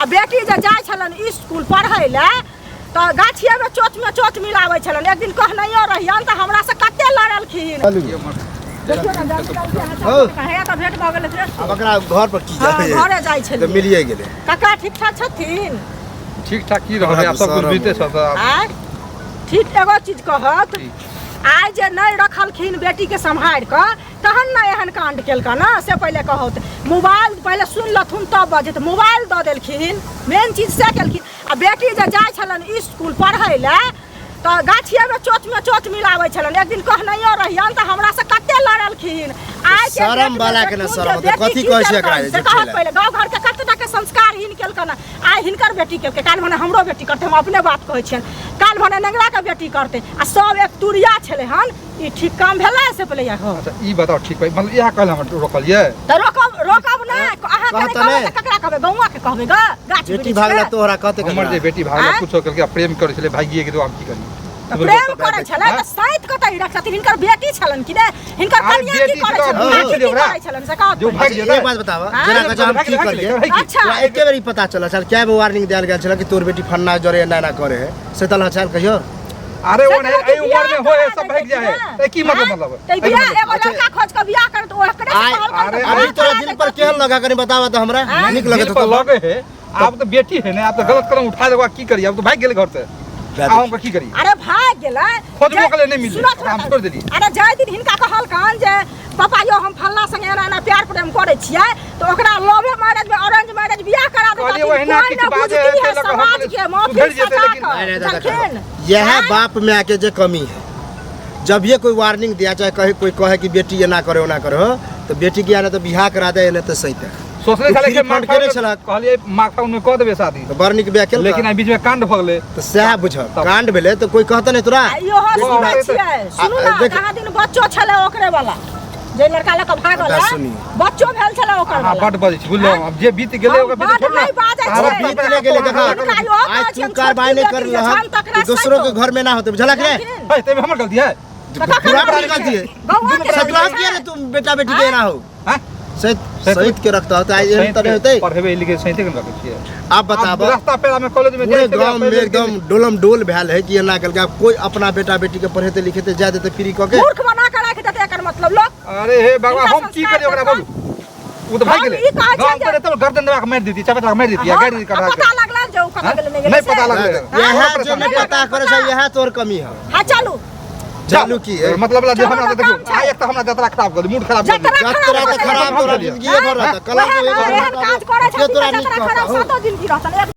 आ बेटी जे जाइ छलनि इसकुल पढ़ै लए तऽ गाछिएमे चोटमे चोट मिलाबै छलनि। एक दिन कहनैयो रहियनि तऽ हमरासँ कते लड़लखिन। देखियौ ने, जल्दी जल्दी अहाँ सब हैया तऽ भेंट भऽ गेलै फ्रेश। आब एकरा घर पर की हँ, जाए? घरे जाइ तऽ छलियै। मिलिए गेलै। काका ठीक ठाक छथिन? ठीक ठाक की रहबै, आब सब कुछ बीते सब तऽ आब। आँय, ठीक। एगो चीज कहत, की? आइ जे नहि रखलखिन बेटीके सम्हारि कऽ तहन ने एहन काण्ड केलकऽ ने, से पहिले कहौत। मोबाइल पहिले सुनि लथुन तब बजैत। मोबाइल दऽ देलखिन, मेन चीज से केलखिन। आ बेटी जे जाइ छलनि इसकुल पढ़ै लए तऽ गाछिएमे चोटमे चोट मिलाबै छलनि। एक दिन कहनैयो रहियनि तऽ हमरासँ कते लड़लखिन। आइ के शरम डेटमे वाला के ने देखथुन शरम जे होतै। बेटी कथी की कहै छै एकरा केलकनि, जे से कहत झूठे? पहिले गाँव घरके कते टाके संस्कारहीन केलकनि। आइ हिनकर बेटी केलकै, काल्हि भने हमरो बेटी करतै। हम अपने बात कहै छियनि, काल्हि भने नेंगराके बेटी करतै आ सब एक तुरिया छलै हन। ई ठीक काम भेलै से पहिले इएह कहू। अच्छा, ई बताउ, ठीक भाइ, मतलब इएह कहल हमर रोकलियै? तऽ रोकब, रोकब नहि अहाँ। कहत कहबै नहि। तऽ ककरा कहबै? गौआँ के कहबै ग गाछ बेटी वृक्ष भागला के? तोहरा कहते हमर ककरा? जे बेटी भागल आँय? कुछो केलकै आ प्रेम करै छलै, भागिए गेलै, हम की करी? तऽ प्रेम करै छलै तऽ आँय? साइत कतऽ रखतथिन? हिनकर बेटी छलनि कि नहि? हिनकर अरे कनिया की बेटी करै छलै, छलनि? भाग नाती छलै की ओकरा। करै छलनि से कहत जो पहिले। भागि जेतै। एक बात बताबऽ, आँय? जेना कहै छै हम की करियै? अच्छा। तोरा एके बेर ई पता चलल छल? कए बेर वार्निंग देल गेल छल कि तोर बेटी फन्ना जरे एना एना करे है, से तलह छल कहियो? अरे से ओ नहीं, कहलक कि एहि उम्र में बियाह होए करा सब भागि देतै जाए है। ने। तऽ की मतलब? आँय? मतलब तऽ एहि बियाह मतलब एगो लड़का खोज के बियाह करत, ओकरे से आइ- कहल करत, अरे बियाह अभी तोरा करा दिल पर देतै। केहन लगा, कनी बताबऽ तऽ हमरा। आँय? नीक लगत दिल पर होतौ? लगे है। आब तऽ बेटी है ने, आब तऽ गलत कदम उठा देबा, की करी? आब तऽ भागि गेलै घर से, आब हम की करी? अरे भाग गेलै। खोजबो केलै, नहि मिललै। सुनऽ, ओकरा हम छोड़ि देलियै। अरे जाहि दिन हिनका कहलकन जे पापा यौ, हम फल्ला संगे एना एना प्यार प्रेम करै छियै, तऽ ओकरा लवे मैरिज में अरेंज मैरिज बियाह करा कहलियै देतथिन। ओहिना कोइ किछु ने बाजै बुझती है, है ताहि लऽ कऽ हम समाज के सुधरि महफिल जेतै, सजा लेकिन- कऽ नहीं, नहीं, दादा, बुझलखिन? यह आँय? बाप माय के जे कमी है। जब ये कोई वार्निंग दिया, चाहे कहे कोई कहे कि बेटी एना करे ओना करे हो, तो बेटी के आने तो बियाह करा दे, एने तो सही है। सोचले छलै फ्री कि फंड केने छलक। कहलियै माखा में कऽ देबै शादी। तो बड़ नीक बियाह केलक। लेकिन एहि बीच में कांड भऽ गेलै। तो सएह बुझ, तब- कांड भेलै तऽ कोई कहते नहीं तोरा? आ इहो सुनै अरे तऽ- छियै, सुनू आ, ने, देख- कहाँ दिन बच्चो छलै ओकरे वाला, जे लड़का लऽ कऽ भागल अच्छा, है, सुनिए। बच्चो भेल छलै ओकर अहाँ वाला। बड बजै छी, बुझलहुँ? आब जे बीत गेलै हम ओकर बीत बड्ड छोड़ू ना। नहि बाजै तारा छियै। बीत नहि गेलै, देखा। हिनका इहो आइ कहै तू छियनि, कार्रवाई नहि छोटकी कर बेटी जे रहल छनि तकरा दोसरो के सैतो। घर में ना होते, बुझलक रे? बुझलखिन? है, ताहिमे हमर गलती है? तऽ ककर पूरा गलती गलती है। गौआँ के सतलाह गलती किया छै। ने तुम बेटा बेटी के एना हो? हैं? सैत सैत के रखता होता है, एहन तरह होते। पढ़ेबै लिखे सैते के रखै छियै। आप बताबऽ, रास्ता पेरा में कॉलेज में पूरे जाइ छलै, गांव में पढ़ि लिखि एकदम डोलम डोल भेल है कि एना केलकै। आब कोई अपना बेटा बेटी के पढ़ेते लिखेते जाय देते फ्री कऽ के? मूर्ख बना कऽ राखि देतै एकर मतलब लोक। अरे हे भगवान, हिनका हम की संस्कार करियै ओकरा देखऽ। बोलू? ओ तऽ भागि हम गेलै। ई कहै गाँव छियै पर एतऽ गर्दन दबा के मारि देती, चपेट मारि देती, हम- गाड़ि आ कटा के। पता लगलै जे ओ कतऽ गेलै नहि गेलै नहि से? पता लगलै। इएह जे नहि पता करै छै, इएह तोर कमी है। हाँ, चलू। चलू की है? मतलब ला जे चलू हमरा तऽ देखियौ, काम छै। आइ एक तऽ हमरा जतरा खराब कर मूड खराब कर जतरा जतरा तऽ खराब तोरा हम जिंदगी भर रहता, वएह कलंक ने, एहन काज करै के छथिन तोरा तऽ नीक जतरा कहता खराब हो? सातो जिंदगी रहतन एक।